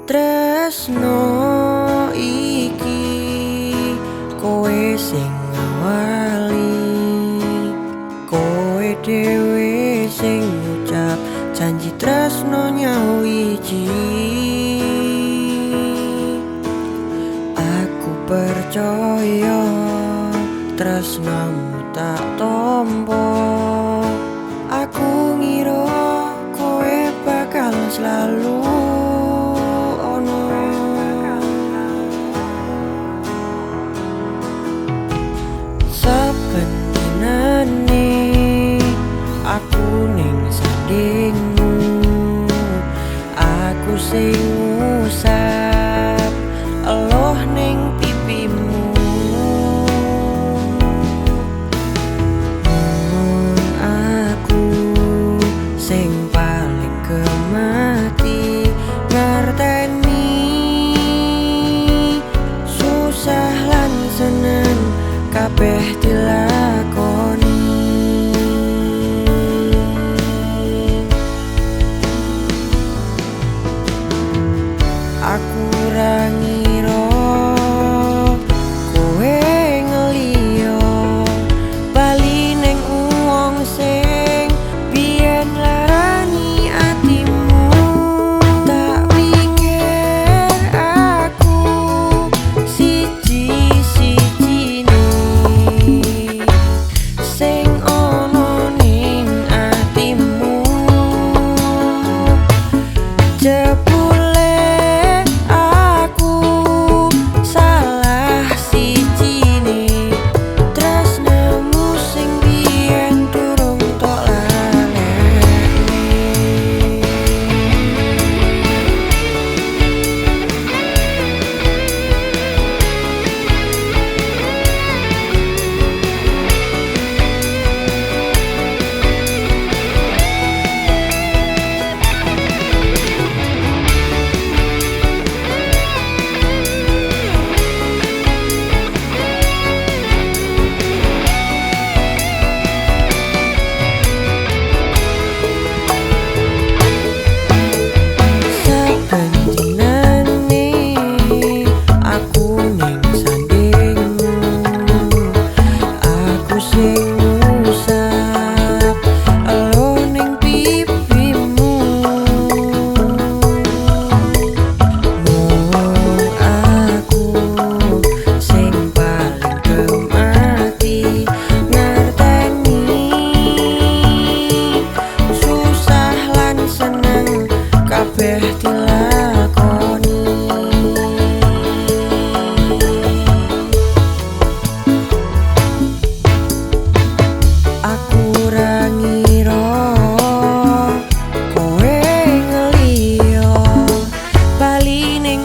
Tresno iki kowe sing ngawali, kowe dhewe sing ngucap janji tresno nyawiji. Aku percaya tresnamu tak tompo. Aku ngira kowe bakal selalu ono. Saben dinane aku ning sandingmu, aku sing ngusap eloh ning pipimu. Mung aku sing paling kemati ngerteni susah lan seneng kabeh dilakoni. Aku ra ngira kowe ngeliyo bali ning wong sing biyen larani atimu. Tak pikir aku siji-sijine sing ono ning atimu. Jebule aku salah sijine, tresnamu sing biyen durung tok lalekne. Saben dinane aku ning sandingmu, aku sing ngusap elo ning pipimu. Mung aku sing paling kemati ngerteni susah lan seneng kabeh dilakoni. Aku ra ngira kowe ngeliyo bali ning